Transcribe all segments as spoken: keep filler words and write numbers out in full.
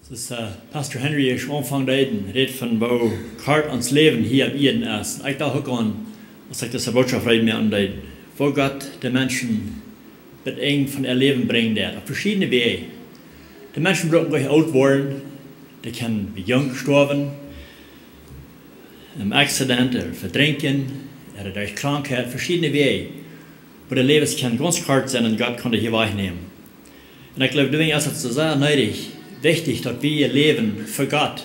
Dis, äh, Pastor Henry es aunfangen deed, rät von woo kort ons Läwen hia opp Ieed es. Ekj docht uk aun, aus ekj dise Botschaft reed mea aun deed, woo Gott de Menschen bat Enj von äa Läwen brinjen deed, opp veschiedne Wäaj. De Menschen brucken nich oolt woaren, dee kjennen junk stoawen, em Accident, ooda vedrinkjen, ooda derch Krankheit, veschiedne Wäaj, woo de Läwes kjennen gaunz kort sennen un Gott kaun dee hia wajchnämen. Un ekj jleew, doawäajen es et soo sea needich, wichtich, daut wie läwen fa Gott,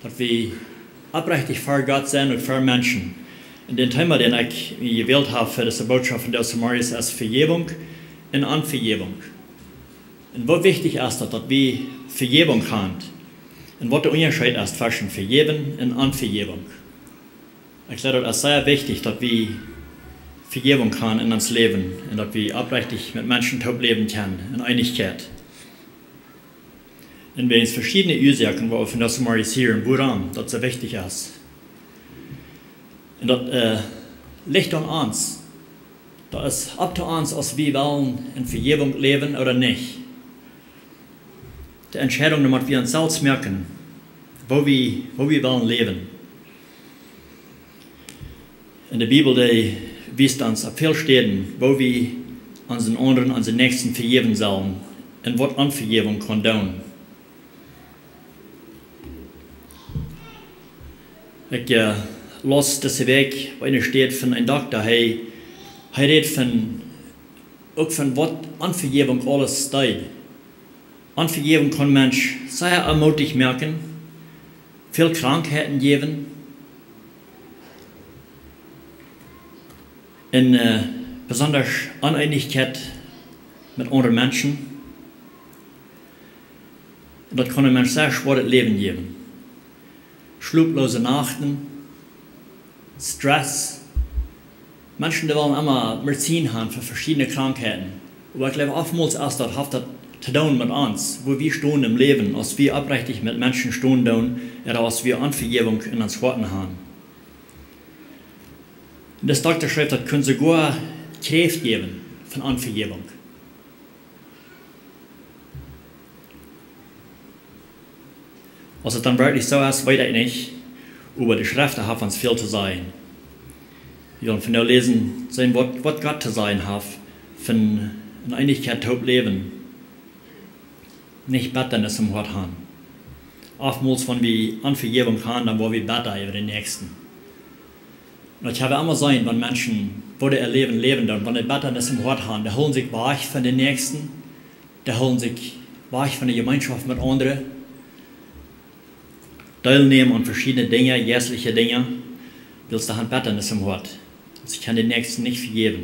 daut wie oprechtich fa Gott sent un fa Menschen. Un daut Thema, daut ekj jewält hab fa dise Botschaft vondoag zemorjes, es Vejäwunk un Onvejäwunk. Un woo wichtich es daut, daut wie Vejäwunk haben? Un waut de Unjascheet es tweschen Vejäwunk un Onvejäwunk? Ekj jleew, daut es sea wichtich, daut wie Vejäwunk haben en ons Läwen un daut wie oprechtich met Menschen toop läwen kjennen en Eenichkjeit. Un wäajen veschiedne Uasoaken, woo wie vondoag zemorjes hieren, wuarom daut soo wichtich es. Un daut, äh, licht aun ons. Daut es opp to ons, aus wie wellen en Vejäwunk läwen ooda nich. De Entscheidunk, dee mott wie ons selfst moaken, woo wie, woo wie wellen läwen. Un de Bibel, dee wiest ons opp väl Städen, woo wie onsen aundren, onsen Näakjsten vejäwen sellen un waut Onvejäwunk kaun doonen. Ekj, äh, laus dise Wäakj bie eene Städ von een Dokta. Hee, hee rät von, uk von waut Onvejäwunk aules deit. Onvejäwunk kaun Mensch sea onjemootich moaken, väl Krankheiten jäwen, un, äh, besondasch Oneenichkjeit met aundre Menschen. Un daut kaun een Mensch sea schwoa daut Läwen jäwen. Schloplose Nachten, Stress. Menschen, dee wellen emma Medizin haben fa veschiedne Krankheiten. Oba ekj jleew, oftmols es daut, haft daut to doonen met ons, woo wie stonen em Läwen, aus wie oprechtich met Menschen stonen doonen, ooda aus wie Onvejäwunk en ons Hoat haben. Un dis Dokta schrift, daut kunn soogoa Kjräft jäwen von Onvejäwunk. Aus et dan werkjlich soo es, weet ekj nich, oba de Schreft haft ons väl to sajen. Wie wellen vondoag läsen, seenen waut, waut Gott to sajen haft von en Eenichkjeit toop läwen, nich Bettanis em Hoat haben. Oftmols, wan wie Onvejäwunk haben, dan woa wie betta äwa dän Näakjsten. Un daut hab wie emma jeseenen, wan Menschen, woo dee äa Läwen läwen doonen, wan dee Bettanis em Hoat haben, dee hoolen sikj wajch von dän Näakjsten, dee hoolen sikj wajch von de Jemeenschoft met aundre, deelnämen aun veschiedne Dinja, jeistelje Dinja, wiels dee haben Bettanis em Hoat. See kjennen dän Näakjsten nich vejäwen.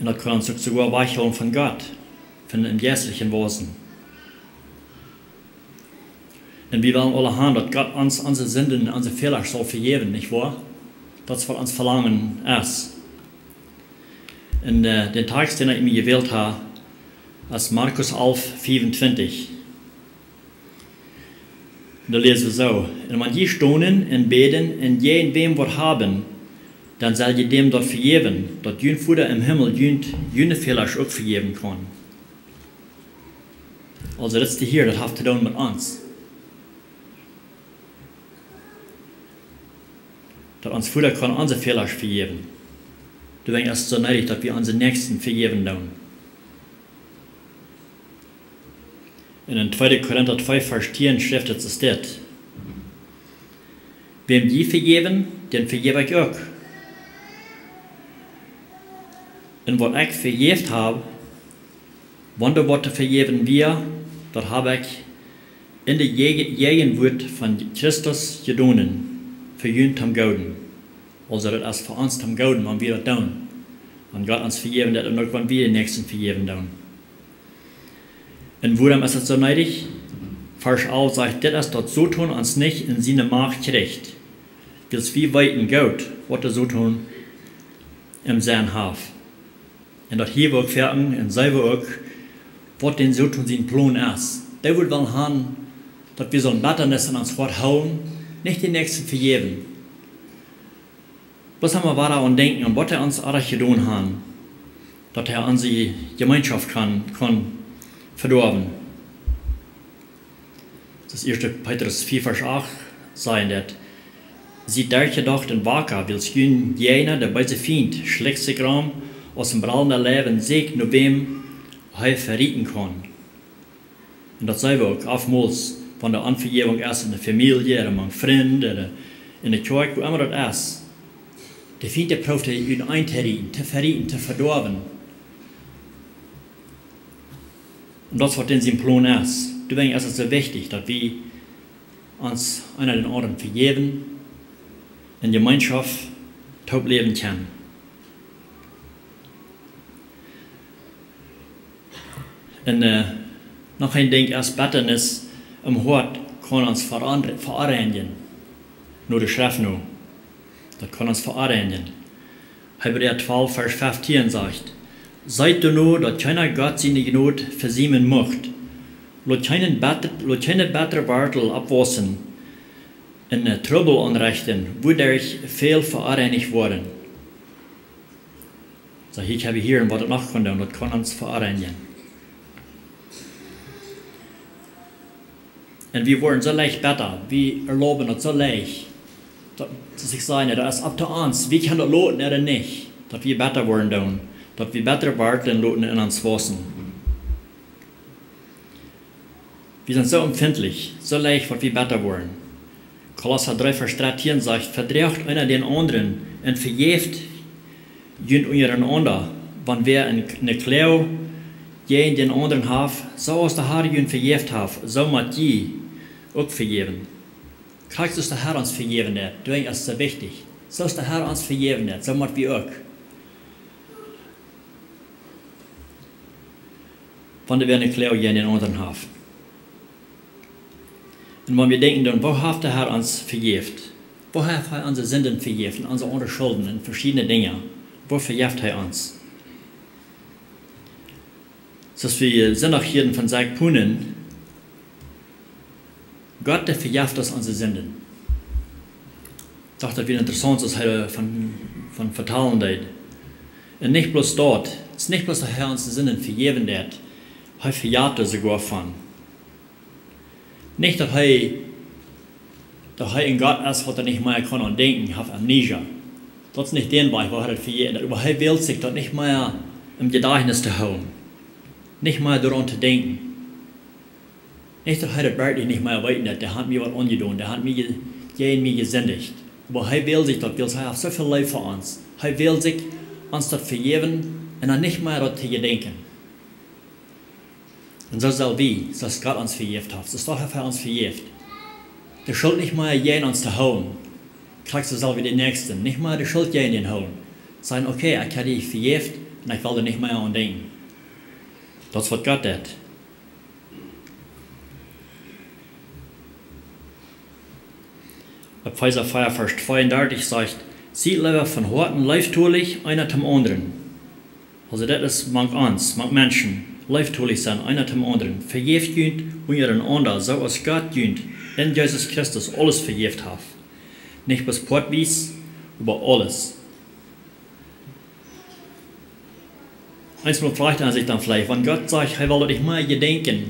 Un daut kaun ons uk soogoa wajchhoolen von Gott, von em jeistlichen Wausen. Un wie wellen aule haben, daut Gott ons onse Sinden un onse Fäla saul vejäwen, nich woa? Daut es waut ons Velangen es. Un, äh, dän Tekjst, dän ekj mie jewält hab, es Markus alf, fiefuntwintich. Un doa läs wie soo: Un wan jie stonen un bäden un jäajen wäm waut haben, dan sell jie däm daut vejäwen, daut jun Voda em Himmel junt june Fäla uk vejäwen kaun. Aulsoo, daut es de Herr, daut haft to doonen met ons. Daut ons Voda kaun onse Fäla vejäwen. Doawäajen es et soo needich, daut wie onse Näakjsten vejäwen doonen. Un en tweede Korinta twee, Varsch tieen schrift et soo dit: Wäm jie vejäwen, dän vejäw ekj uk. Un waut ekj vejäft hab, wan doa waut to vejäwen wia, daut hab ekj en de Jäaje-, Jäajenwuat von Christus jedonen, fa junt toom Gooden. Aulsoo, daut es fa ons toom Gooden, wan wie daut doonen. Wan Gott ons vejäwen deit un uk wan wie dän Näakjsten vejäwen doonen. Un wuarom es daut soo needich? Varsch alf sajcht: Dit es, daut Soton ons nich en siene Macht kjricht. Wiels wie weeten goot, waut de Soton em Senn haft. Un daut hia wie uk foaken un seenen wie uk, waut dän Soton sien Plon es. Dee well haben, daut wie sellen Bettanis en ons Hoat hoolen, nich dän Näakjsten vejäwen. Bloos emma wada aun denkjen, aun waut hee ons oajch jedonen haft, daut hee onse Jemeenschoft kaun, kaun vedoawen. Daut es ieeschte Petrus vea Varsch acht, sajcht daut: Siet derchjedocht un waka, wiels jun Jäajna, de beese Fient, schlicht sikj rom aus een brallenda Leiw un sieekjt no wäm hee verieten kaun. Un daut seene wie uk oftmols, wan doa Onvejäwunk es enne Famielje, ooda mank Frind, ooda enne Kjoakj, wua emma daut es. De Fient, dee proowt hee utenaunda to rieten, to verieten, to vedoawen. Un daut es waut en sien Plon es. Doawäajen es et soo wichtich, daut wie ons eena dän aundren vejäwen un Jemeenschoft toop läwen kjennen. Un, äh, noch een Dinkj es: Bettanis em Hoat kaun ons veaon-, veonreinjen. No de Schreft no. Daut kaun ons veonreinjen. Hebräa twalf Varsch feftieen sajcht: Seet doano, daut kjeena Gott siene Jnod vesiemen mucht. Lot kjeene bet-, lot kjeene bettre Wartel oppwaussen un, äh, Trubbel aunrechten, wuaderch väl veonreinicht woaren. Soo, hia hab wie hia waut daut noch kaun doonen, daut kaun ons veonreinjen. Un wie woaren soo leicht betta, wie erlauben daut soo leicht. Daut, daut ekj saj, daut es opp to ons, wie kjennen daut loten ooda nich, daut wie betta woaren doonen, daut wie bettre Wartlen loten en ons waussen. Wie sent soo empfintlich, soo leicht woa wie betta woaren. Kolossa dree Varsch dartieen sajcht: Vedroacht eena dän aundren un vejäft junt unjarenaunda, wan wäa eene, eene Kloag jäajen dän aundren haft, soo aus de Herr junt vejäft haft, soo mott jie uk vejäwen. Krakjt soo aus de Herr ons vejäwen deed, doawäajen es et soo wichtich. Soo aus de Herr ons vejäwen deed, soo mott wie uk. Wan wäa eene Kloag jäajen dän aundren haft. Un wan wie denkjen dan, woo haft de Herr ons vejäft? Woo haft hee onse Sinden vejäft un onse aundre Schulden un veschiedne Dinja? Woo vejeft hee ons? Soo aus wie Sindach hieeden von Zack Poonen, Gott, dee vejeft ons onse Sinden. Docht, daut wia interessaunt, soo aus hee doavon, von vetalen deed. Un nich bloos daut, et es nich bloos, daut hee onse Sinden vejäwen deed, hee vejeft doa soogoa von. Nich, daut hee, daut hee een Gott es, waut hee nich mea kaun aun denkjen, haft amnesia. Daut es nich dän Wajch, woo hee daut vejäft, oba hee well sikj daut nich mea em Jedajchtnis to hoolen. Nich mea doaraun to denkjen. Nich, daut hee daut werkjlich nich mea weeten deed, dee haft mie waut aunjedonen, dee haft mie je-, jäajen mie jesindicht. Oba hee well sikj daut, wiels hee haft soo väl Leew fa ons. Hee well sikj ons daut vejäwen un dan nich mea daut to jedenkjen. Un soo sell wie, soo aus Gott ons vejäft haft, soo haft hee ons vejäft. De Schult nich mea jäajen ons to hoolen. Krakjt soo sell wie dän Näakjsten nich mea de Schult jäajen dän hoolen. Sajen: Okay, ekj hab die vejäft un ekj well doa nich mea aun denkjen. Daut es, waut Gott deed. Efeesa vea Varsch tweeundartich sajcht: Siet leewa von Hoaten leeftolich eena toom aundren. Aulsoo, daut es mank ons, mank Menschen, leeftolich sennen, eena toom aundren. Vejäft junt unjarenaunda, soo aus Gott junt en Jesus Christus aules vejäft haft. Nich bloos poatwies, oba aules. Eemol froagt eena sikj dan veleicht, wan Gott sajcht, hee well daut nich mea jedenkjen,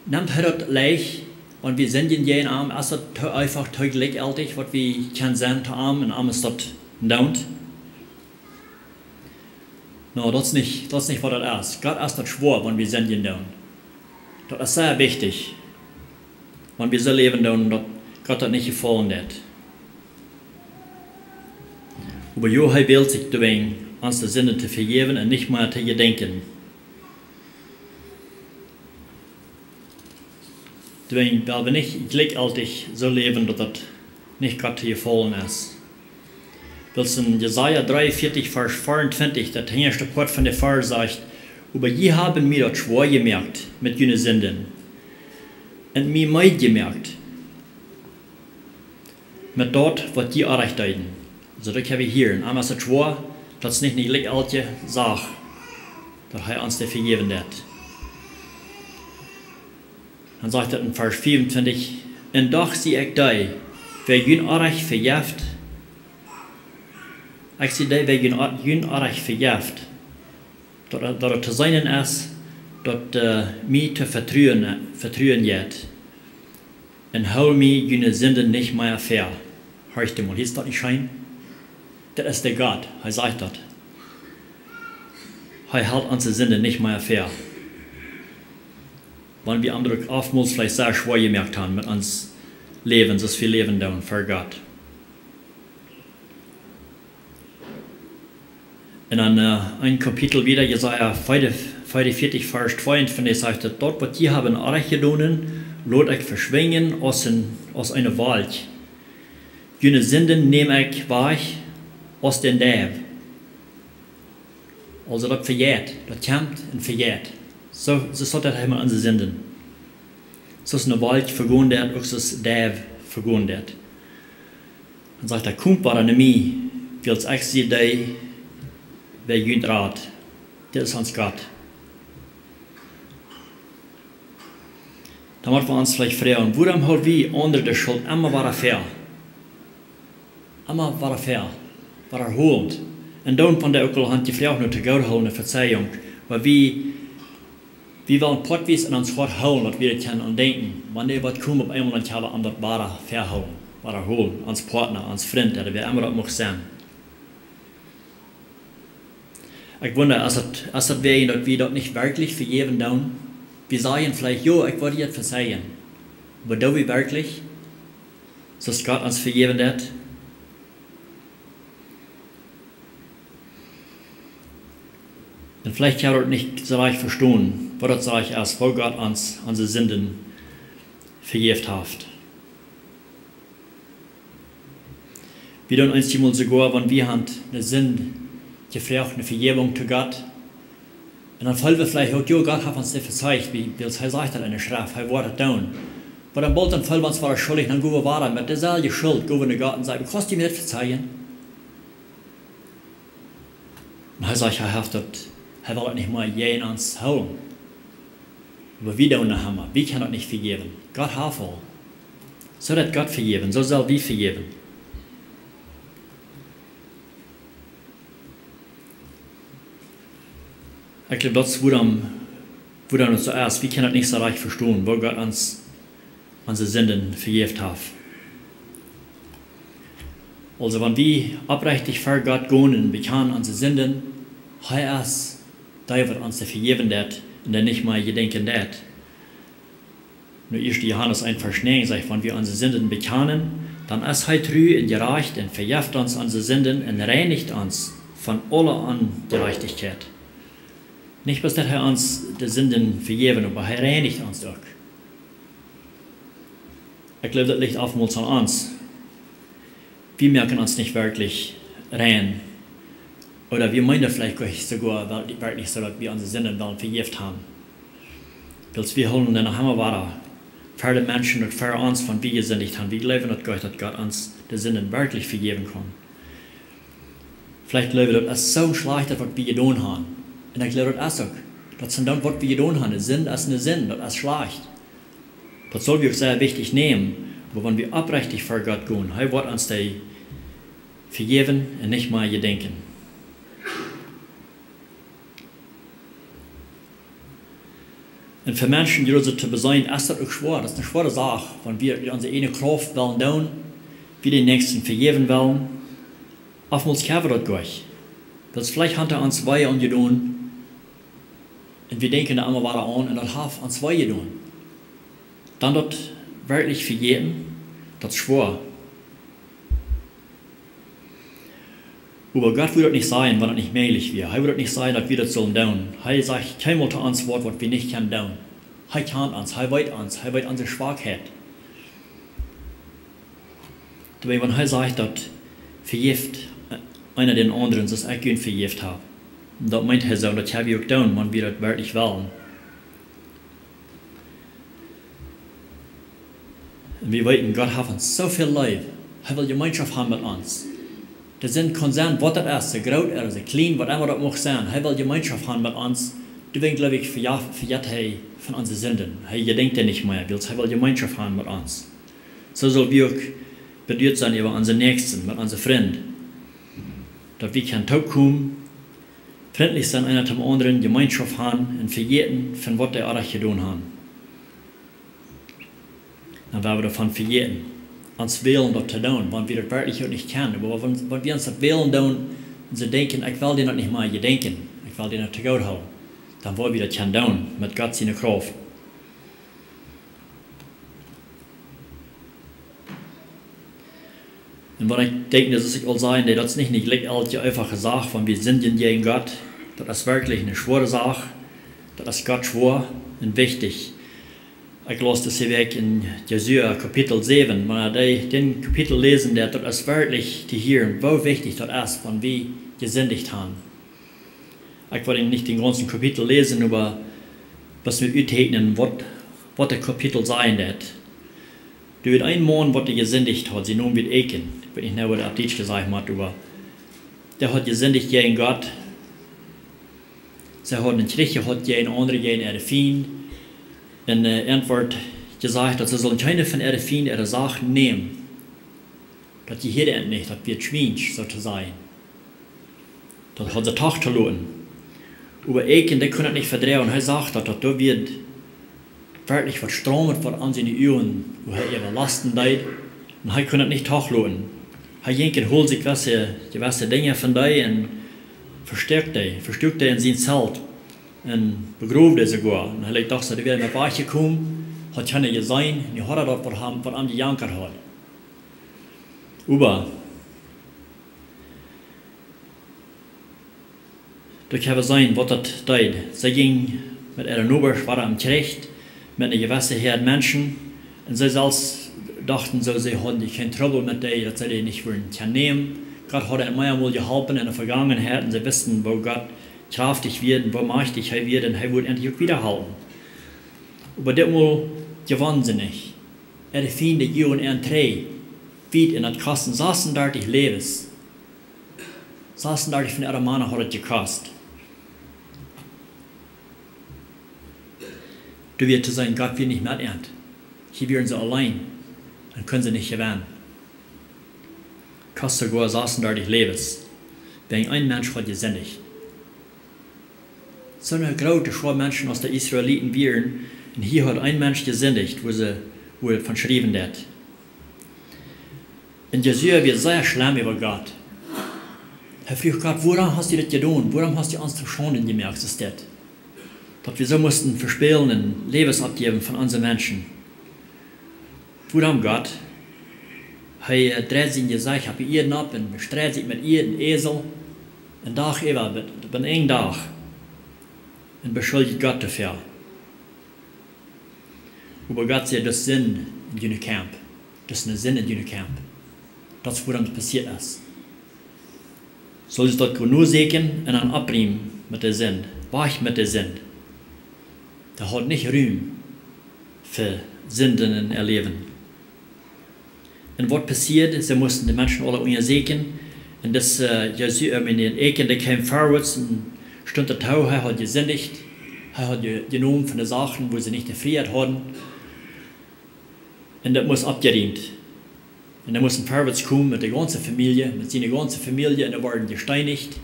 nemt hee daut leicht, wan wie sindjen jäajen am? Es daut too eefach, too jlikjjeltich, waut wie kjennen sennen to am un am es daut doonen? No, daut es nich, daut es nich, waut daut es. Gott es daut schwoa, wan wie sindjen doonen. Daut es sea wichtich, wan wie soo läwen doonen, daut Gott daut nich jefaulen deed. Oba jo, hee well sikj doawäajen, onse Sinden to vejäwen un nich mea to jedenkjen. Doawäajen well wie nich jlikjjeltich soo läwen, daut daut nich Gott to jefaulen es. Wiels en Jesaja dreeunvieetich, Varsch veeruntwintich, daut hinjaschte Poat von de Varsch sajcht: Oba jie haben mie daut schwoa jemoakt met june Sinden un mie meed jemoakt met daut, waut jie oajch deeden. Soo daut hab wie hia, un am es et schwoa, daut es nich, nich jlikjjeltich, sajcht, daut hee ons daut vejäwen deed. Dan sajcht et en Varsch veeruntwintich: Un doch sie ekj dee, wäa jun Oajch vejeft, Ekj sie dee, wäa jun, jun Onrajcht vejeft, daut, daut et to seenen es, daut, äh, mie to vetruen, vetruen jeit. Un hool mie june Sinden nich mea väa. Horcht emol, es daut nich scheen? Daut es de Gott, hee sajcht daut. Hee helt onse Sinden nich mea väa. Wan wie am uk oftmols veleicht sea schwoa jemoakt haben met ons Läwen, soo aus wie läwen doonen fa Gott. Un dan, äh, een Kapitel wieda, Jesaja fiefunvieetich, Varsch twee, un von dee sajcht et: "Daut, waut jie haben onrajcht jedonen, lot ekj veschwinjen aus een, aus eene Wolkj. June Sinden näm ekj wajch aus dän Deiw." Aulsoo daut vejeit, daut kjemt un vejeit. Soo, soo es daut met onse Sinden. Soo aus eene Wolkj vegonen deit, uk soo es Deiw vegonen deit. Dan sajcht hee: "Komt wada no mie, wiels ekj sie dee, wäa junt rat." Dit es ons Gott. Dan motten wie ons veleicht froagen, wuarom hoolen wie aundre de Schult emma wada väa? Emma wada väa, wada hoolen. Un dan von dee uk aul han jefroacht no to Gott hoolen, eene Vezeijunk. Oba wie, wie wellen poatwies en ons Hoat hoolen, daut wie daut kjennen aundenkjen. Wan dee waut kjemt opp eemol, dan kjenn wie am daut wada väahoolen, wada hoolen. Ons Partner, ons Frint, ooda wäa emma daut mucht sennen. Ekj wunda, es daut, es daut wäajen daut wie daut nich werkjlich vejäwen doonen? Wie sajen veleicht: "Jo, ekj woa die daut vezeien." Oba doo wie werkjlich, soo aus Gott ons vejäwen deit? Un veleicht hab wie daut nich soo rajcht vestonen, waut daut soo rajcht es, woo Gott ons onse Sinden vejäft haft. Wie doonen eenjemol soogoa, wan wie han eene Sind jefroacht, eene Vejäwunk to Gott. Un dan feelen wie veleicht uk: "Jo, Gott haft ons dit vezeijt, wie, wiels hee sajcht daut en de Schreft, hee woat et doonen." Oba dan boolt dan feelen wie ons wada schuldich, dan gonen wie wada met deeselwje Schult, gonen wie no Gott un sajen: "Kaust du mie dit vezeien?" Un hee sajcht, hee haft daut, hee well daut nich mea jäajen ons hoolen. Oba wie doonen noch emma, wie kjennen daut nich vejäwen. Gott haft aul. Soo deit Gott vejäwen, soo sell wie vejäwen. Ekj jleew, daut es wuarom, wuarom daut soo es. Wie kjennen daut nich soo rajcht vestonen, woo Gott ons onse Sinden vejäft haft. Aulsoo, wan wie oprechtich ver Gott gonen un bekjanen onse Sinden, hee es dee, waut ons vejäwen deit un dee nich mea jedenkjen deit. Nu, ieeschte Johanes eent Varsch näajen sajcht: "Wan wie onse Sinden bekjanen, dan es hee tru un jerajcht un vejeft ons onse Sinden un reinicht ons von aule Onjerajchtichkjeit." Nich bloos daut hee ons de Sinden vejäwen, oba hee reinicht ons uk. Ekj jleew, daut licht oftmols aun ons. Wie moaken ons nich werkjlich rein. Ooda wie meenen veleicht nich soogoa wel-, werkjlich soo, daut wie onse Sinden wellen vejäft haben. Wiels wie hoolen dan noch emma wada ver de Menschen un ver ons, wan wie jesindicht haben. Wie jleewen daut Gott, daut Gott ons de Sinden werkjlich vejäwen kaun. Veleicht jleew wie, daut es soo schlajcht, daut waut wie jedonen haben. Un ekj jleew, daut es uk. Daut es dan, waut wie jedonen haben. De Sind es eene Sind, daut es schlajcht. Daut sell wie uk sea wichtich nämen, oba wan wie oprechtich ver Gott gonen, hee woat ons dee vejäwen un nich mea jedenkjen. Un fa Menschen, dee daut soo to beseenen, es daut uk schwoa. Daut es eene schwoare Sach, wan wie ut onse ieejne Krauft wellen doonen, wie dän Näakjsten vejäwen wellen. Oftmols kjenn wie daut goanich. Daut es veleicht, haft hee ons wee aunjedonen, un wie denkjen doa emma wada aun, un daut haft ons wee jedonen. Dan daut werkjlich vejäwen, daut es schwoa. Oba Gott wudd daut nich sajen, wan daut nich mäajlich wia. Hee wudd daut nich sajen, daut wie daut sullen doonen. Hee sajcht kjeenmol to ons waut, waut wie nich kjennen doonen. Hee kjant ons, hee weet ons, hee weet onse Schwakheit. Doawäajen, wan hee sajcht, daut: "Vejäft, äh, eena dän aundren, soo aus ekj junt vejäft hab." Daut meent hee soo, daut kjenn wie uk doonen, wan wie daut werkjlich wellen. Un wie weeten, Gott haft ons soo väl leef. Hee well Jemeenschoft haben met ons. De Sind kaun sennen, waut daut es, soo groot ooda soo kjlien, waut emma daut mucht sennen. Hee well Jemeenschoft haben met ons. Doawäajen, jleew ekj, veja-, vejät hee von onse Sinden. Hee jedenkjt dee nich mea, wiels hee well Jemeenschoft haben met ons. Soo sell wie uk beduat sennen äwa onse Näakjsten, met onse Frind. daut wie kjennen toopkomen, frintlich sennen eena toom aundren, Jemeenschoft haben un vejäten von waut dee oajch jedonen haben. Dan woa wie doavon vejäten, ons wellen daut to doonen, wan wie daut werkjlich uk nich kjennen. Oba wan, wan wie ons daut wellen doonen un soo denkjen: "Ekj well dän daut nich mea jedenkjen, ekj well dän daut to goot haben", dan woa wie daut kjennen doonen met Gott siene Krauft. Un waut ekj denkj, daut es, ekj well sajen, daut es nich, nich jlikj aultje eefache Sach, wan wie sindjen jäajen Gott. Daut es werkjlich eene schwoare Sach. Daut es Gott schwoa un wichtich. Ekj laus dise Wäakj en Josua Kapitel säwen, wan wie dän Kapitel läsen, daut, daut es werkjlich to hieren, woo wichtich daut es, wan wie jesindicht haben. Ekj well nich dän gaunzen Kapitel läsen, oba bloos met utteekjnen, waut, waut daut Kapitel sajen deit. Doa wia een Maun, waut dee jesindicht haud, sien Nomen wia Achan. Ekj weet nich, woo daut opp Dietsch jesajcht woat, oba dee haud jesindicht jäajen Gott. See hauden een Kjrich jehaut jäajen aundre, jäajen äare Fiend. Un, äh, an woat jesajcht, daut see sullen kjeene von äare Fiend äare Sachen nämen. Daut jehieed an nich, daut wia schwiensch, soo to sajen. Daut haud see doch to loten. Oba Achan, dee kunn daut nich vedroagen. Hee sach, daut, daut doa wia werkjlich waut Stroomet, waut aun siene Uagen, woo hee äwalasten deed. Un hee kunn daut nich doch loten. Hee jinkj un hold sikj jewesse, jewesse Dinja von dee un vestoak dee, vestoak dee en sien Zelt un begroow dee soogoa. Un hee leet doch soo, dee wia met wajch jekomen, haud kjeena jeseenen, un nu haud hee daut, waut am, waut am jejankat haud. Oba doa kjenn wie seenen, waut daut deed. See jinkj met äare Nobasch, wieren em Kjrich, met eene jewesse Häad Menschen. Un see selfst dochten soo, see hauden kjeen Trubbel met dee, daut see dee nich wudden kjennen nämen. Gott haud an mea mol jeholpen en de Vegangenheit, un see wisten, woo Gott kjraftich wia un woo majchtich hee wia, un hee wudd an uk wieda halpen. Oba dit Mol jewonnen see nich. Äare Fiend, dee joagen an trigj, wiet, un daut kost an sasundartich Läwes. Sasundartich von äare Mana haud daut jekost. Doa wia to seenen, Gott wia nich met an. Hia wieren see auleen. Dan kunnen see nich jewennen. Kost soogoa sasundartich Läwes. Wäajen een Mensch haud jesindicht. Soone groote Schoa Menschen aus de Israeliten wieren, un hia haud een Mensch jesindicht, woo see, woo et von schriewen deit. Un Josua wia sea schlemm äwa Gott. Hee fruach Gott: "Wuarom hast du dit jedonen? Wuarom hast du ons toom Schaunden jemoakt, soo aus dit? Daut wie soo musten vespälen un Läwes aufjäwen von onse Menschen. Wuarom, Gott?" Hee, äh, dreid sien Jesecht opp de Ieed nopp un bestried sikj met Ieed un Äsel. Un Dach äwa, bat, bat een Dach. Un beschuldjt Gott doafäa. Oba Gott säd: "Daut es Sind en june Kjamp. Daut es eene Sind en june Kjamp. Daut es, wuarom et passieet es. Sull jie daut goot noseenen un dan oppräumen met de Sind. Wajch met de Sind." Dee haud nich Rum fa Sinden en äa Läwen. Un waut passieed? See musten de Menschen aula unjaseenen. Un dis, äh, Josua, äh, mien Achan, dee kjeem verwoats un stunt doatoo, hee haud jesindicht. Hee haud je-, jenomen von de Sachen, wua see nich de Frieheit hauden. Un daut must oppjerieemt. Un hee must verwoats komen met de gaunze Famielje, met siene gaunze Famielje, un dee worden jesteenicht.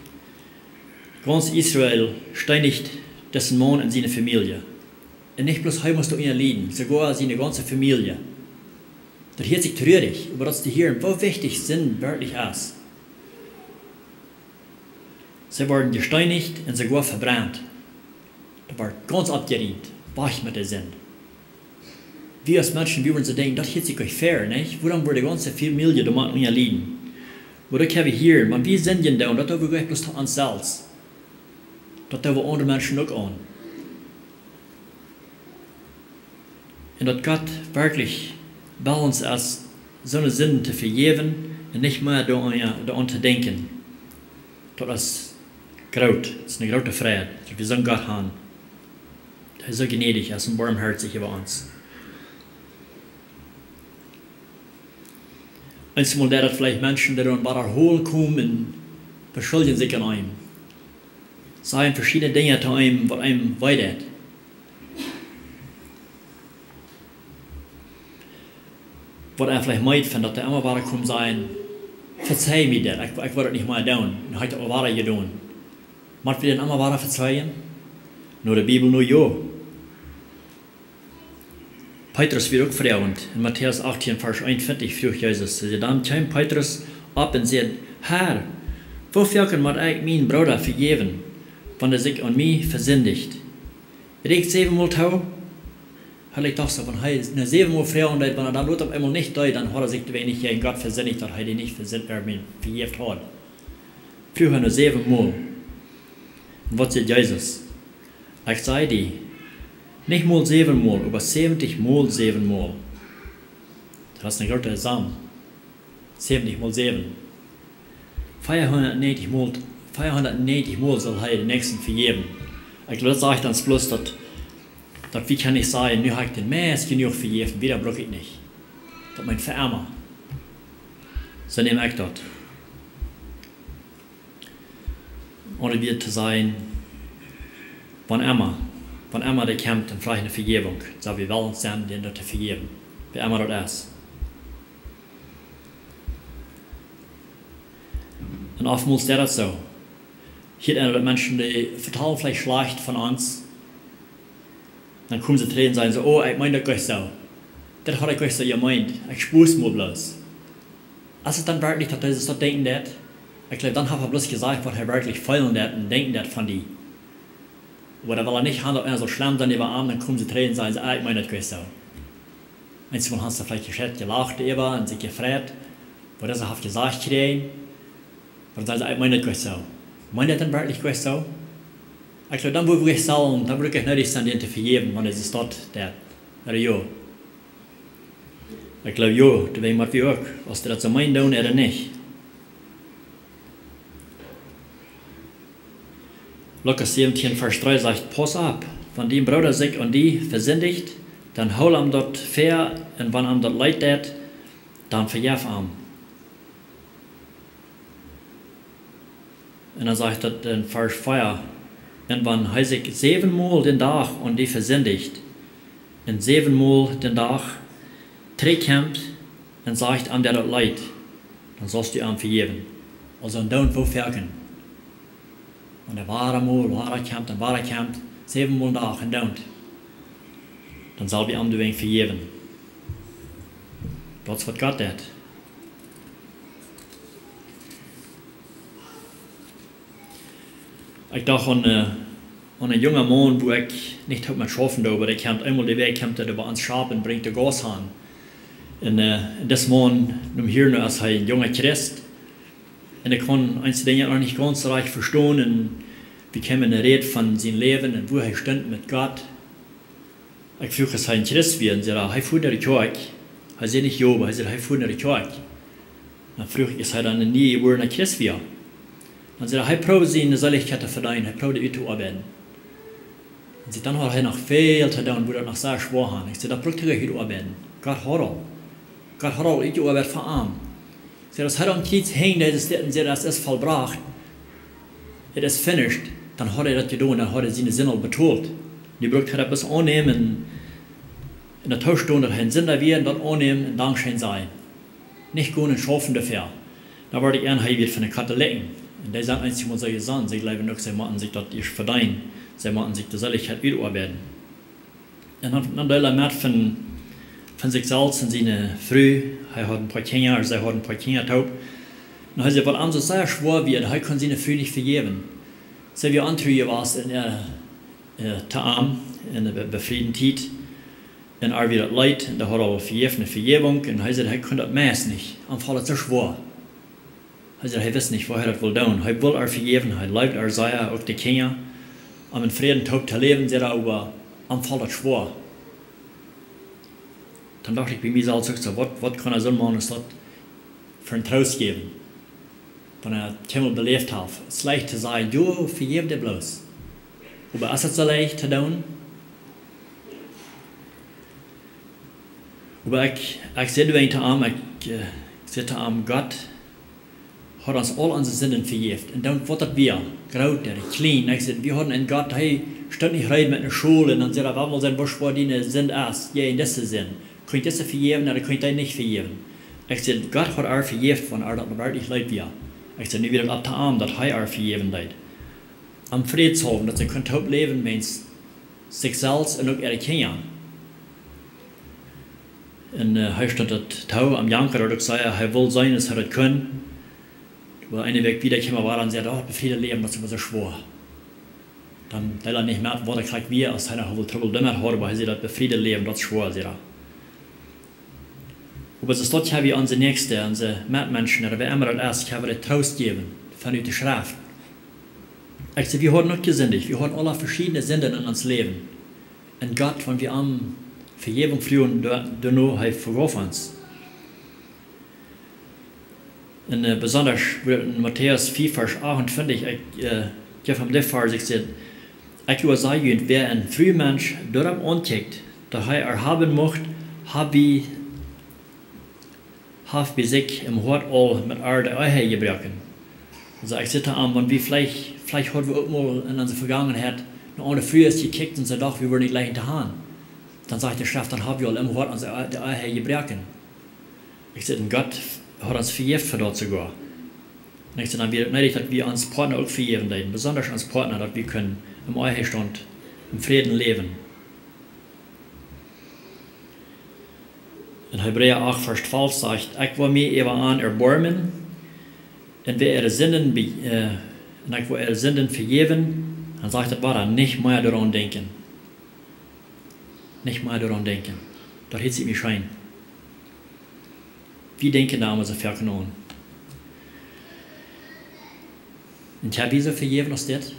Gaunz Israel steenicht disen Maun un siene Famielje. Un nich bloos hee must doa unja lieden, soogoa siene gaunze Famielje. Daut hieet sikj truarich, oba daut es to hieren, woo wichtich Sind werkjlich es. See worden jesteenicht un soogoa vebrent. Daut wort gaunz oppjerieemt, wajch met de Sind. Wie aus Menschen, wie wudden soo denkjen, daut hieet sikj goanich fair, nich? Wuarom woat de gaunze Famielje doamet unja lieden? Oba daut kjenn wie hia, wan wie sindjen doonen, daut doo wie goanich bloos to ons selfst. Daut doo wie aundre Menschen uk aun. Un daut Gott werkjlich wellens es, soone Sinden to vejäwen un nich mea doa-, doaraun to denkjen. Daut es groot, daut es eene groote Freid, daut wie soon Gott haben, dee soo jnädich es un boamhoatich äwa ons. Eenjemol deit daut veleicht Menschen, dee doa wada hoolen komen un beschuldjen sikj aun eenem. Sajen veschiedne Dinja to eenem, waut eenem wee deit. Waut eenem veleicht meent, von daut dee emma wada komen sajen, Vezeih mie dit, ekj, ekj woa daut nich mea doonen. Dan haud ekj daut aul wada jedonen. Mott wie dan emma wada vezeien? No de Bibel, no jo. Petrus wia uk froagend. En Matäus achtieen, Varsch eenuntwintich fruach Jesus. Hee säd, dan kjeem Petrus opp un säd: Herr, woo foaken mott ekj mienen Brooda vejäwen, wan hee sikj aun mie vesindicht? Rieekjt säwenmol too? Hee, ekj docht soo, wan hee no säwenmol froagen deed, wan hee dan lot opp eemol nich deed, dan haud hee sikj doawäajen nich jäajen Gott vesindicht, daut hee dee nich vesin-, äh, mien, vejäft haud. Fruach hee no säwenmol. Un waut säd Jesus? Ekj saj die, nich mol säwenmol, oba säwentich mol säwenmol. Daut es eene groote Som. Säwentich mol säwen. Veahundatnäajentich mol, veahundatnäajentich mol saul hee dän Näakjsten vejäwen. Ekj jleew, daut sajcht ons bloos daut, daut wie kjennen nich sajen, nu hab ekj dän meist jenuach vejäft, wieda bruck ekj nich. Daut meent fa emma. Soo näm ekj daut. Oda wia to sajen, wan emma, wan emma dee kjemt un froacht no Vejäwunk, sell wie wellens sennen, dän daut to vejäwen. Wäa emma daut es. Un oftmols es daut soo. Hia sent Menschen, dee vetalen veleicht schlajcht von ons. Dan komen see trigj un sajen see: Oh, ekj meen daut nich soo. Daut haud ekj nich soo jemeent. Ekj spood mie bloos. Es daut dan werkjlich daut hee soo denkjen deed? Ekj jleew, dan haft hee bloos jesajcht, waut hee werkjlich feelen deed un denkjen deed von die. Oba daut well hee nich haben, daut eena saul schlemm sennen äwa am, dan komen see trigj un sajen see: Ah, ekj meen daut nich soo. Eenjemol haben see veleicht jescheit, jelacht äwa un sikj jefreit, waut hee haft jesajcht jekjräajen. Oba dan sajen see: Ekj meen daut nich soo. Meent hee daut dan werkjlich nich soo? Ekj jleew, dan wudd ekj sajen, dan wudd ekj needich sennen, dän to vejäwen, wan hee daut deed. Oda jo? Ekj jleew, jo, doawäajen mott wie uk, aus dee daut soo meenen doonen, oda nich. Lukas säwentieen, Varsch dree sajcht: Pauss opp, wan dien Brooda sikj aun die vesindicht, dan hool am daut väa, un wan am daut leet deit, dan vejeff am. Un dan sajcht daut en Varsch vea: Un wan hee sikj säwenmol dän Dach aun die vesindicht, un säwenmol dän Dach trigjkjemt un sajcht am, daut daut leet, dan saust du am vejäwen. Aulsoo, un dan woo foaken. Wan hee wada mol, wada kjemt un wada kjemt, säwenmol dän Dach un dan, dan sell wie am doawäajen vejäwen. Daut es waut Gott deed. Ekj docht aun, äh, aun een junga Maun, wua ekj nich toop met schaufen deed, oba dee kjemt eemol de Wäakj, kjemt hee bie ons schaufen un brinjt de Gaus han. Un, äh, un dis Maun, nu hia, nu es hee een junga Christ. Un ekj kunn eenje Dinja noch nich gaunz rajcht vestonen. Un wie kjeemen en de Räd von sien Läwen un wua hee stunt met Gott. Ekj fruach, es hee een Christ wia, un säd hee, hee foat no de Kjoakj. Hee säd nich jo, oba hee säd, hee foat no de Kjoakj. Dan fruach ekj, es hee dan een niejebuarna Christ wia? Dan säd hee, hee proowd siene Seelichkjeit to vedeenen, hee proowd uttooabeiden. Un säd, dan haud hee noch väl to doonen, wudd daut noch sea schwoa han. Ekj säd, daut brukt hee nich uttooabeiden. Gott haud aul. Gott haud aul utjeoabeit fa am. Säd, aus hee aum Kjriez hinj, dee säd, un säd, es, es vollbrocht, it is finished, dan haud hee daut jedonen, dan haud hee siene Sind aul betolt. Nu brukt hee daut bloos aunnämen, en daut toostonen, daut hee een Sinda wia, un daut aunnämen un Dankscheen sajen. Nich gonen un schaufen doafäa. Dan wort ekj en, hee wia von de Katholikjen. Un dee sent eenjemol soo jesonnen, see jleewen uk, see motten sikj daut ieescht vedeenen. See motten sikj de Seelichkjeit uttoabeiden. Un dan, dan deeld hee met von, von sikj selfst un siene Fru. Hee haud een poa Kjinja, see hauden een poa Kjinja toop. Un hee säd, waut am soo sea schwoa wia, hee kunn siene Fru nich vejäwen. See wia ontru jewast en, äh, äh, to am, en de be-, befriede Tiet. Un ar wia daut leet, un dee haud aul vejäft, ne Vejäwunk. Un hee säd, hee kunn daut meist nich. Am foll daut soo schwoa. Hee säd, hee wist nich, woo hee daut wull doonen. Hee wull ar vejäwen, hee leewd ar sea, uk de Kjinja. Om en Fräd toop to läwen, säd hee, oba am foll daut schwoa. Dan docht ekj bie mie selfst uk soo, waut, waut kaun eena soon Maun aus daut fa een Troost jäwen? Wan hee daut kjeenmol beläft haft. Es leicht to sajen, jo, vejäw dee bloos. Oba es daut soo leicht to doonen? Oba ekj, ekj säd wada to am, ekj, äh, ekj säd to am, Gott haud ons aul onse Sinden vejäft. Un dan waut daut wia, groote, kjliene. Ekj säd, wie hauden en Gott, hee stunt nich reed met ne Schol, un dan säd hee, well wie seenen, waut schwoa diene Sind es, jo, en dise Sind. Kaun ekj dise vejäwen, oda kaun ekj dee nich vejäwen? Ekj säd, Gott haud ar vejäft, wan ar daut werkjlich leet wia. Ekj säd, nu wia daut opp to am, daut hee ar vejäwen deed. Om Fräd to haben, daut see kunnen toop läwen, Mensch, sikj selfst un uk äare Kjinja. Un hee stunt daut too, am janken, daut ekj säd, hee wull seenen, aus hee daut kunn. Oba eene Wäakj wieda kjeem hee wada un säd, oh, befriede Läwen, daut es oba soo schwoa. Dan deed hee nich met, waut ekj krakjt wia, aus hee noch wull Trubbel doamet haud, oba hee säd, daut befriede Läwen, daut es schwoa, säd hee. Oba soo daut hab wie onse Näakjste, onse Metmenschen, ooda wäa emma daut es, hab wie Troost jäwen, von ut de Schreft. Ekj säd, wie hauden uk jesindicht, wie hauden aule veschiedne Sinden en ons Läwen. Un Gott, wan wie am Vejäwunk fruagen, doano, hee vejeef ons. Un besondasch wua en Matäus fief, Varsch achtuntwintich, ekj jeef am dän Varsch, ekj säd, ekj woa sajen, wäa een Frumensch doaropp aunkjikjt, daut hee ar haben mucht, haft bie haft bie sikj em Hoat aul met ar de Ehe jebroaken. Aulsoo ekj säd to am, wan wie veleicht, veleicht hauden wie uk mol en onse Vegangenheit no aundre Frues jekjikjt un see docht, wie wudden nich jlikjen to han. Dan sajcht de Schreft, dan haft wie aul em Hoat onse, de Ehe jebroaken. Ekj säd, un Gott haft ons vejäft fa daut soogoa. Un ekj säd, dan wia daut needich, daut wie ons Partner uk vejäwen deeden, besondasch ons Partner, daut wie kunnen em Ehestaunt em Fräd läwen. En Hebräa acht, Varsch twalf sajcht, ekj woa mie äwa an erboarmen, un woa äare Sinden be-, un ekj woa äare Sinden vejäwen, dan sajcht daut wada, nich mea doaraun denkjen. Nich mea doaraun denkjen. Daut hieet sikj nich scheen. Wie denkjen doa emma soo foaken aun. Un hab wie soo vejäwen aus dit?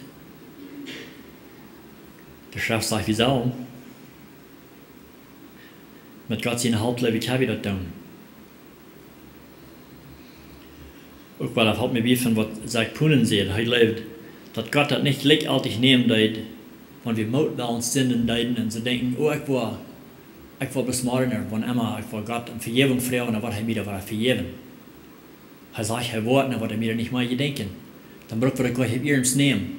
De Schreft sajcht, wie sellen. Met Gott siene Help, jleew ekj, kjenn wie daut doonen. Uk wada felt mie bie von waut Zack Poonen säd. Hee jleewd, daut Gott daut nich jlikjjeltich nämen deed, wan wie mootwellens Sinden deeden un see denkjen, oh, ekj woa, ekj woa bloos morjen, wan emma, ekj woa Gott om Vejäwunk froagen, dan woat hee mie daut wada vejäwen. Hee sajcht, hee woat, dan woat hee mie daut nich mea jedenkjen. Dan bruck wie daut goanich opp iernst nämen.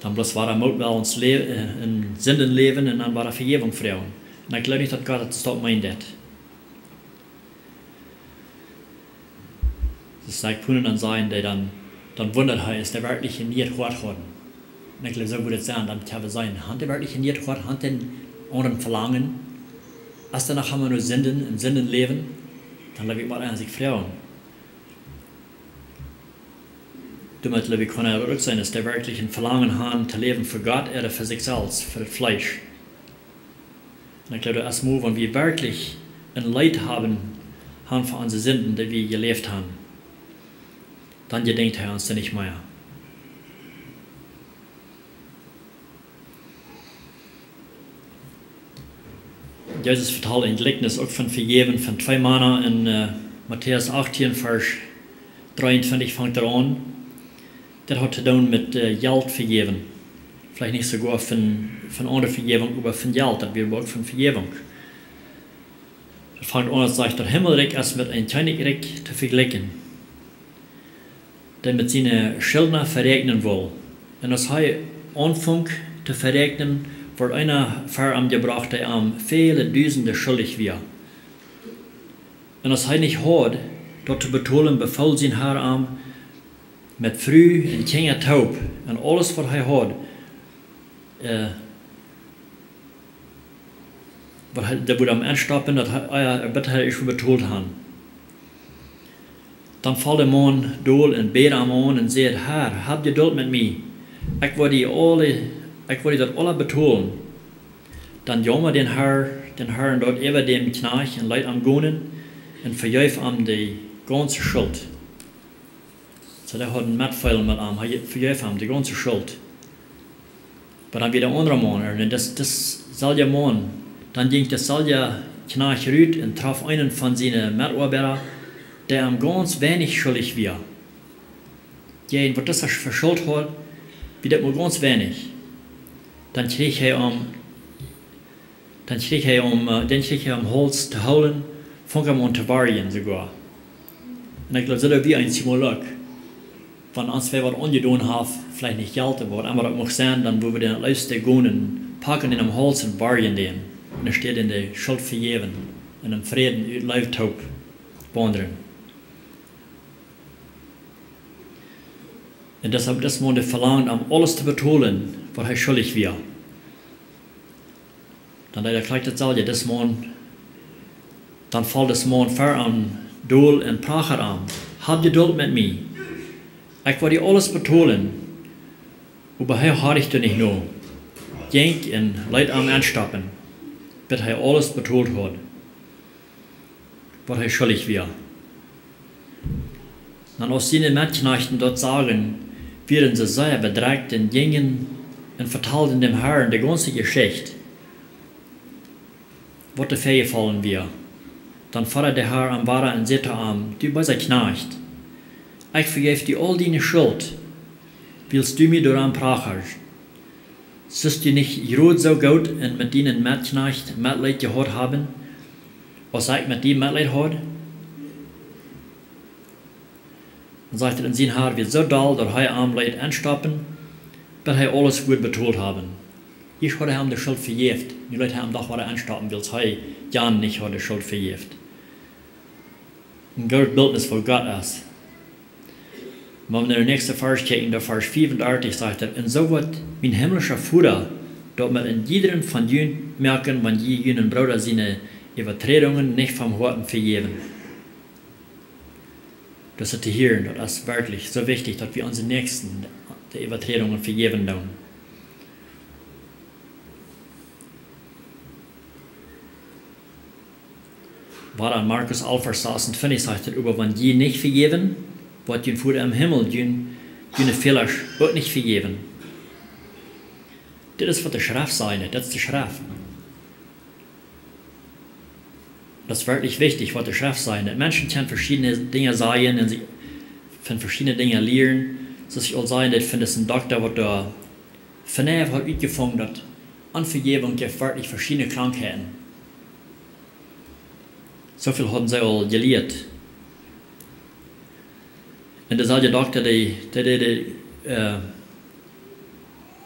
Dan bloos wada mootwellens lä-, en Sinden läwen un dan wada Vejäwunk froagen. Un ekj jleew nich, daut Gott daut soo meent. Soo Zack Poonen dan sajen, dee dan, dan wundat hee, es dee werkjlich een nieet Hoat hauden. Un ekj jleew, soo wudd et sennen, dan kjenn wie sajen, haft dee werkjlich een nieet Hoat, haft dee een aundret Velangen, aus dee noch emma no Sinden un Sinden läwen, dan jleew ekj, mott eena sikj froagen. Doamet jleew ekj, kaun eena daut uk seenen, es dee werkjlich een Velangen han to läwen fa Gott ooda fa sikj selfst, fa daut Fleesch. Un ekj jleew, daut es mau, wan wie werkjlich een Leet haben, han fa onse Sinden, dee wie jeläft han, dan jedenkjt hee ons dan nich mea. Jesus vetald een Jlikjnis uk von Vejäwen von twee Mana en Matäus achtieen, Varsch dreeuntwintich fangt daut aun. Daut haft to doonen met Jelt vejäwen. Veleicht nich soogoa von, von aundre Vejäwunk, oba von Jelt, daut wia uk von Vejäwunk. Daut fangt aun, daut sajcht, daut Himmelrikj es met een Kjennichrikj to vejlikjen, dee met siene Schuldna veräakjnen wull. Un aus hee aunfunk to veräakjnen, wort eena ver am jebrocht, dee am väle Dusende schuldich wia. Un aus hee nich haud, daut to betolen, befool sien Har am, met Fru un Kjinja toop un aules, waut hee haud, waut hee, dee wudd am enstoppen, daut hee, bat hee ieescht betolt haud. Dan foll de Maun dol un bäd am aun un säd, Har, hab Jedult met mie, ekj woa die aule, ekj woa die daut aula betolen. Dan jaumad dän Har, dän Harn daut äwa däm Kjnajcht un leet am gonen un vejeef am de gaunze Schult. Soo, dee haud Metfeelen met am, hee vejeef am de gaunze Schult. Oba dan wia de aundra Maun, un dis, dis selwja Maun, dan jinkj de selwja Kjnajcht rut un troff eenen von siene Metoabeida, dee am gaunz weinich schullich wia. Dee, waut disa veschult haud, wia daut mau gaunz weinich. Dan kjrieech hee am Dan kjrieech hee am, dan kjrieech hee am Hauls to hoolen, funk am aun to worjen soogoa. Un ekj jleew, soo daut wie eenjemol uk, wan ons wäa waut aunjedonen haft, veleicht nich Jelt, oba waut emma daut mucht sennen, dan wudd wie dän leefsten gonen, paken dän aum Hauls un worjen dän. Un enne Städ dän de Schult vejäwen un am Fräd un ut Leew toop. waundren. Un deshalb dis Maun, dee velangd am aules to betolen, waut hee schullich wia. Dan deed hee krakjt daut selwje, dis Maun, dan foll dis Maun ver am dol un prachad am: "Hab Jedult met mie. Ekj woa die aules betolen." Oba hee horcht doa nich no, jinkj un leet am enstoppen, bat hee aules betolt haud, waut hee schullich wia. Dan aus siene Metkjnajchts daut sagen, wieren see sea bedrekjt un jinjen un vetalden däm Harn de gaunze Jeschicht, waut doa väajefollen wia. Dan fodad de Har am wada un säd to am: "Du beesa Kjnajcht, ekj vejeef die aul diene Schult, wiels du mie doaraun prachadst. Sullst du nich jrod soo goot un met dienen Metkjnajcht Metleet jehaut haben, aus ekj met die Metleet haud?" Dan sajcht et, un sien Har wia soo doll, daut hee am leet enstoppen, bat hee aules wudd betolt haben. Ieescht haud hee am de Schult vejäft, nu leet hee am doch wada enstoppen, wiels hee Jan nich haud de Schult vejäft. Een groot Bildnis, waut Gott es. Wan wie no dän näakjsten Varsch kjikjen, doa Varsch fiefundartich, sajcht et: "Un soo woat mien himlischa Voda daut met een jiedren von junt moaken, wan jie junen Brooda siene Äwaträdungen nich vom Hoaten vejäwen." Daut es to hieren, daut es werkjlich soo wichtich, daut wie onse Näakjsten de Äwaträdungen vejäwen doonen. Wada en Markus alf, Varsch sasuntwintich sajcht et: "Oba wan jie nich vejäwen, woat jun Voda em Himmel jun, june Fäla uk nich vejäwen." Dit es, waut de Schreft sajcht, dit es de Schreft. Daut es werkjlich wichtich, waut de Schreft sajcht. Daut Menschen kjennen veschiedne Dinja sajen un sikj von veschiedne Dinja lieren. Soo aus ekj aul säd, daut von disen Dokta, waut doa von am haud utjefungen, daut Onvejäwunk jeft werkjlich veschiedne Krankheiten. Soo väl hauden see aul jelieet. Un deeselwje Dokta, dee, dee, dee, dee, äh,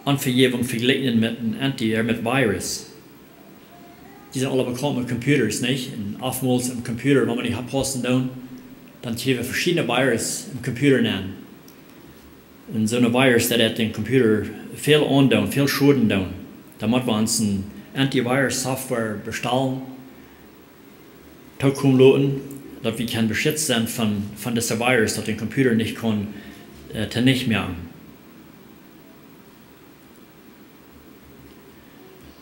Onvejäwunk vejlikjen met een Anti-, äh, met Virus. Dee sent aule bekaunt met Computers, nich? Un oftmols em Computer, wan wie nich oppaussen doonen, dan kjrie wie veschiedne Virus em Computer nenn. Un soon Virus, daut deit dän Computer väl aundoonen, väl Schoden doonen. Dan mott wie ons een Antivirus-Software bestalen, tookomen loten, daut wie kjennen beschitzt sennen von, von dise Virus, daut dän Computer nich kaun, äh, tonicht moaken.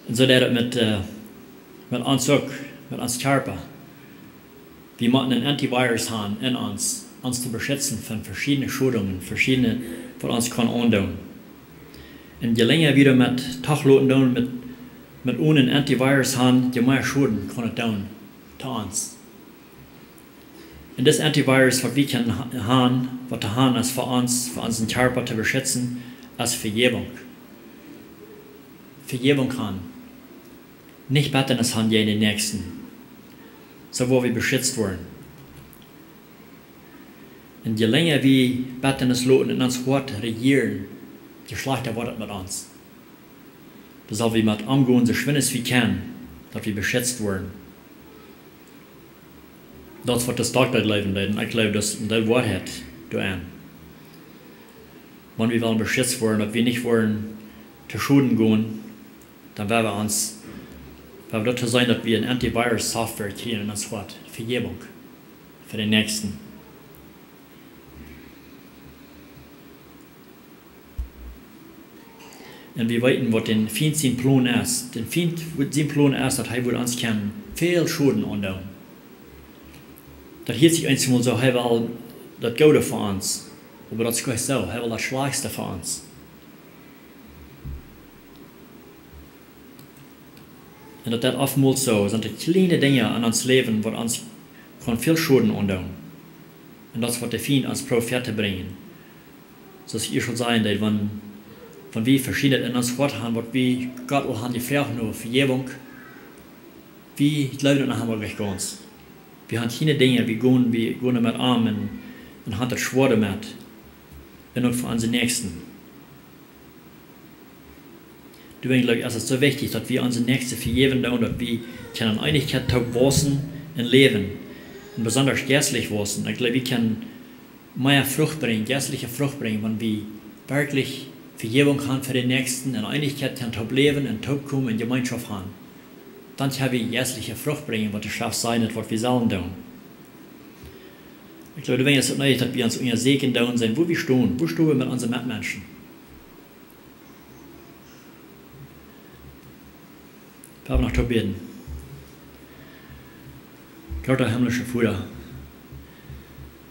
Un soo deit et met, äh, met ons uk, met ons Kjarpa. Wie motten een Antivirus haben en ons, ons to beschitzen von veschiedne Schodungen, veschiedne, waut ons kaun aundoonen. Un je lenja wie doamet toch loten doonen, met, met onen Antivirus haben, je mea Schoden kaun et doonen to ons. Un dis Antivirus, waut wie kjennen ha-, haben, waut to haben es fa ons, fa onsen Kjarpa to beschitzen, es Vejäwunk. Vejäwunk haben. Nich Bettanis haben jäajen dän Näakjsten. Soo woa wie beschitzt woaren. Un je lenja wie Bettanis loten en ons Hoat rejieren, je schlajchta woat et met ons. Dan sell wie met omgonen, soo schwind aus wie kjennen, daut wie beschitzt woaren. Daut es, waut dis Dokta jleewen deed, un ekj jleew, daut es de Woarheit doaraun. Wan wie wellen beschitzt woaren, daut wie nich woaren to Schoden gonen, dan woa wie ons, woa wie daut to seenen, daut wie een Antivirus-Software kjrieen en ons Hoat. Vejäwunk fa dän Näakjsten. Un wie weeten, waut dän Fient sien Plon es. Dän Fient, waut sien Plon es, daut hee wudd ons kjennen väl Schoden aundoonen. Daut hieet sikj eensmol soo, hee well daut Goode fa ons. Oba daut es nich soo, hee well daut Schlajchtste fa ons. Un daut deit oftmols soo, sent de kjliene Dinja en ons Läwen, waut ons kaun väl Schoden aundoonen. Un daut es, waut de Fient ons prooft väatobrinjen. Soo aus ekj ieescht aul säd, daut wan, wan wie veschiednet en ons Hoat haben, waut wie Gott aul haben jefroacht no Vejäwunk, wie jleewen daut noch emma nich gaunz. Wie haben kjeene Dinja, wie gonen, wie gonen met am un, un haben daut schwoa doamet. Un uk fa onsen Näakjsten. Doawäajen jleew ekj, es et soo wichtich, daut wie onsen Näakjsten vejäwen doonen, daut wie kjennen en Eenichkjeit toop wausen un läwen. besondasch jeistlich wausen. Ekj jleew, wie kjennen mea Frucht brinjen, jeistliche Frucht brinjen, wan wie werkjlich Vejäwunk han fa dän Näakjsten, en Eenichkjeit kjennen toop läwen un toop komen un Jemeenschoft han. Dan kjenn wie jeistliche Frucht brinjen, waut de Schreft sajcht, waut wie sellen doonen. Ekj jleew, doawäajen es et needich, daut wie ons unjasäkjen doonen, seenen, wua wie stonen, wua stonen wie met onse Metmenschen. Wie haben noch to bäden. Groota himmlischa Voda,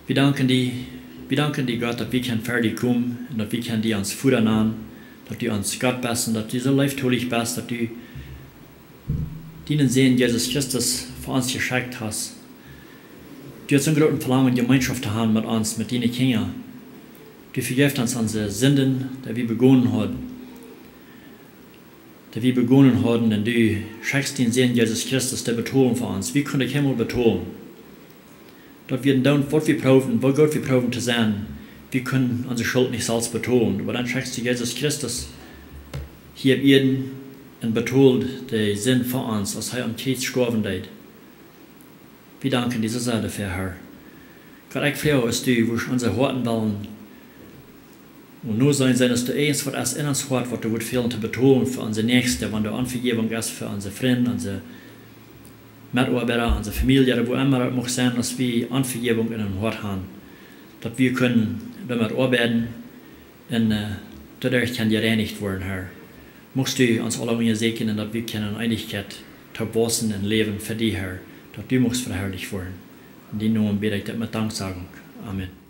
wie danken die, wie danken die, Gott, daut wie kjennen ver die komen un daut wie kjennen die ons Voda nanen, daut du ons Gott best un daut du soo leeftolich best, daut du dienen Sän Jesus Christus fa ons jeschekjt hast. Du hast een grooten Velangen, Jemeenschoft to han met ons, met diene Kjinja. Du vejeefst ons onse Sinden, dee wie begonen hauden, dee wie begonen hauden, un du schekjst dienen Sän Jesus Christus, dee betolen fa ons. Wie kunnen kjeenmol betolen. Daut wie doonen, waut wie proowen, woo goot wie proowen to sennen, wie kunnen onse Schult nich selfst betolen. Oba dan schekjst du Jesus Christus hia opp Ieed un betold de Sind fa ons, aus hee aum Kjriez stoawen deed. Wie danken die soo sea doafäa, Herr. Gott, ekj froag, aus du wurscht onse Hoaten wellen un nu seenen, seenen, aus doa irjent waut es en ons Hoat, waut doa wudd fälen to betolen fa onse Näakjste, wan doa Onvejäwunk es fa onse Frind, onse Metoabeida, onse Famielje, ooda wua emma daut mucht sennen, aus wie Onvejäwunk en ons Hoat han, daut wie kunnen doamet oabeiden un, äh, doaderch kjennen jereinicht woaren, Herr. Muchst du ons aula unjasäkjen un daut wie kjennen en Eenichkjeit toop wausen un läwen fa die, Herr, daut du muchst veharlicht woaren. En dienen Nomen bäd ekj dit met Danksagung. Amen.